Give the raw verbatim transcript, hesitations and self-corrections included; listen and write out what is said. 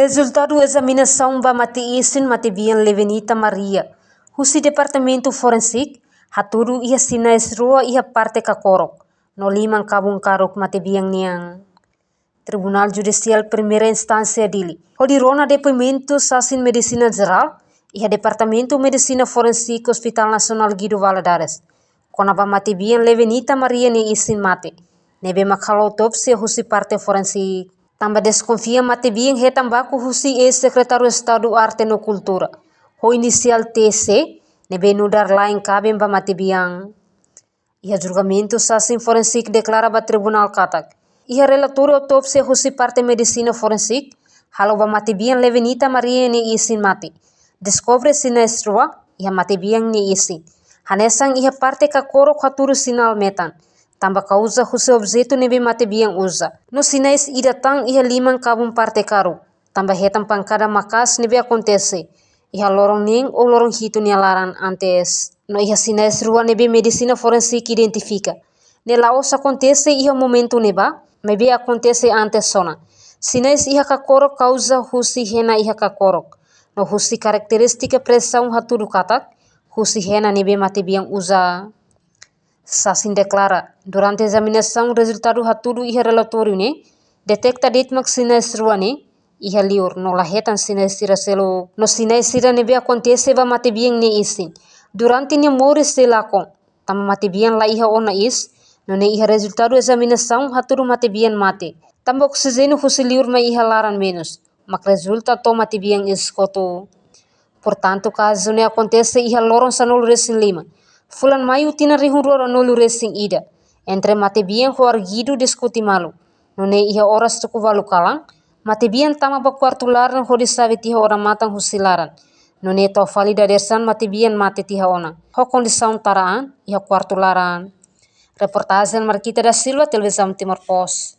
Rezultadu ezaminasaun ba mate-isin matebian Levenita Maria husi Departamentu Forensik hatudu iha sinais rua iha parte kakorok no liman kabun karuk matebian nian. Tribunál Judisiál Primeira Instánsia Dili hodi rona depoimentu sasin medisina jerál iha Departamentu Medisina Forensik Hospital Nasionál Guido Valadares kona-ba matebian Levenita Maria nia isin mate, ne'ebé mak halo autópsia husi parte forensik. Tanba deskonfia matebian hetan baku husi eis-Sekretáriu Estadu Arte no Kultura, ho inisiál T C, ne'ebé nu'udar la'en kaben ba matebian. Iha julgamentu, sasin forensik deklara ba tribunál katak iha relatóriu autópsia husi parte medisina forensik halo ba matebian Levenita Maria nia isin mate, deskobre sinais rua iha matebian nia isin. Hanesan iha parte kakorok hatudu sinál metan, tanba kauza husi objetu ne'ebé matebian uza. No sinais ida tan iha liman kabun parte karuk, tanba hetan pankada maka'as ne'ebé akontese iha loron neen ou loron hitu nia laran antes. No iha sinais rua ne'ebé medisina forensik identifika ne'e la'ós akontese iha momentu ne'ebá, maibé akontese antes ona. Sinais iha kakorok kauza husi hena iha kakorok, no husi karakterístika presaun hatudu katak husi hena ne'ebé matebian uza. Sasin deklara, durante ezaminasaun rezultadu hatudu iha relatóriu ne'e deteta de'it mak sinais rua ne'e iha liur no la hetan sinais sira seluk, no sinais sira ne'ebé akontese ba matebian nia isin durante nia moris sei lakon, tanba matebian la iha ona iis, nune'e iha rezultadu ezaminasaun hatudu matebian mate, tanba oksijéniu husi liur mai iha laran menus, mak rezulta to'o matebian iis kotu. Portantu, kazu ne'e akontese iha loron sanulu-resin-lima fulan Maiu tinan rihun rua ruanulu-resin-ida, entre matebian ho arguidu diskute malu. Nune'e iha oras tuku ualu kalan, matebian tama ba kuartu laran hodi xave tiha odamatan husi laran. Nune'e to'o fali dadeer-saan matebian mate tiha ona, ho kondisaun tara an iha kuartu laran. Reportajen Marquita da Silva, Televizaun Timor Post.